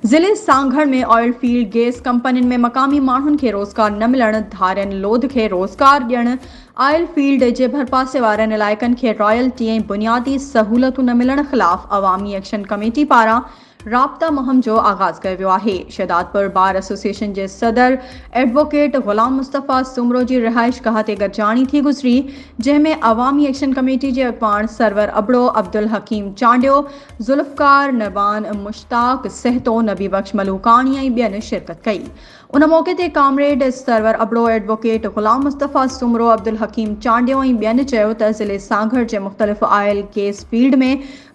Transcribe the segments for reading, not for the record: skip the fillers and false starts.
ضلعي Sanghar ۾ oil field gas ڪمپنين ۾ مقامي ماڻهن کي روزگار نه ملڻ، ڌارين لوڌ کي روزگار ڏيڻ، آئل فيلڊ جي ڀرپاسي وارن علائقن کي رائلٽي ۽ بنيادي سهولتون نه ملڻ خلاف عوامي ايڪشن ڪميٽي پاران رابطا مهم جو آغاز ڪيو ويو آهي. شهدادپور بار ايسوسيئيشن جي صدر ايڊووڪيٽ غلام مصطفيٰ سومرو جي رهائشگاهه تي گڏجاڻي ٿي گذري، جنهن ۾ عوامي ايڪشن ڪميٽي جي اڳواڻ سرور ابڙو، عبدالحڪيم چانڊيو، ذوالفقار نوان، مشتاق سهتو، نبي بخش ملوڪاڻي ۽ ٻين شرڪت ڪئي. ان موقعي تي ڪامريڊ سرور ابڙو، ايڊووڪيٽ غلام مصطفيٰ سومرو، عبدالحڪيم چانڊيو ۽ ٻين چيو ته ضلعي سانگهڙ جي مختلف آئل گيس فيلڊ ۾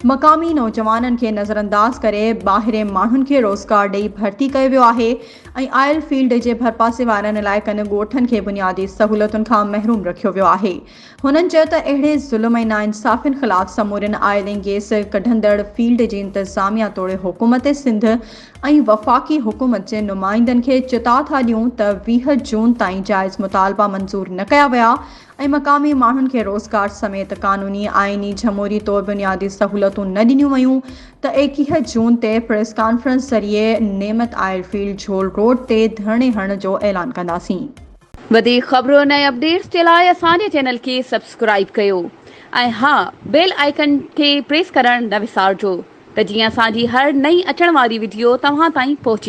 مقامي نوجوانن کي نظرانداز ڪري ٻاهرين ماڻهن کي روزگار ڏئي ڀرتي ڪيو ويو آهي ۽ آئل فيلڊ جي ڀرپاسي وارن علائقن ڳوٺن کي بنيادي سهولتن کان محروم رکيو ويو آهي. هنن چيو ته اهڙي ظلم ۽ ناانصافين خلاف سمورين آئل ۽ گيس ڪڍندڙ فيلڊ جي انتظاميا توڙي حڪومت سنڌ ۽ وفاقي حڪومت جي نمائندن کي چتاء ٿا ڏيون ته 20 جون تائين جائز مطالبا منظور نه ڪيا ويا ۽ مقامي ماڻهن کي روزگار سميت قانوني، آئيني، جهموري طور بنيادي سهولتون نه ڏنيون ويون ته 21 جون تي پريس ڪانفرنس ذريعي نعمت آئل فيلڊ جھول روڊ تي ڌرڻي هڻڻ جو اعلان ڪنداسين. وڌيڪ خبرن ۽ اپڊيٽس جي لاء اسان جي چينل کي سبسڪرائيب ڪيو ۽ ها بيل آئيڪن کي پريس ڪرڻ نه وسارجو ته جيئن اسان جي هر نئين اچڻ واري وڊيو توهان تائين پهچي.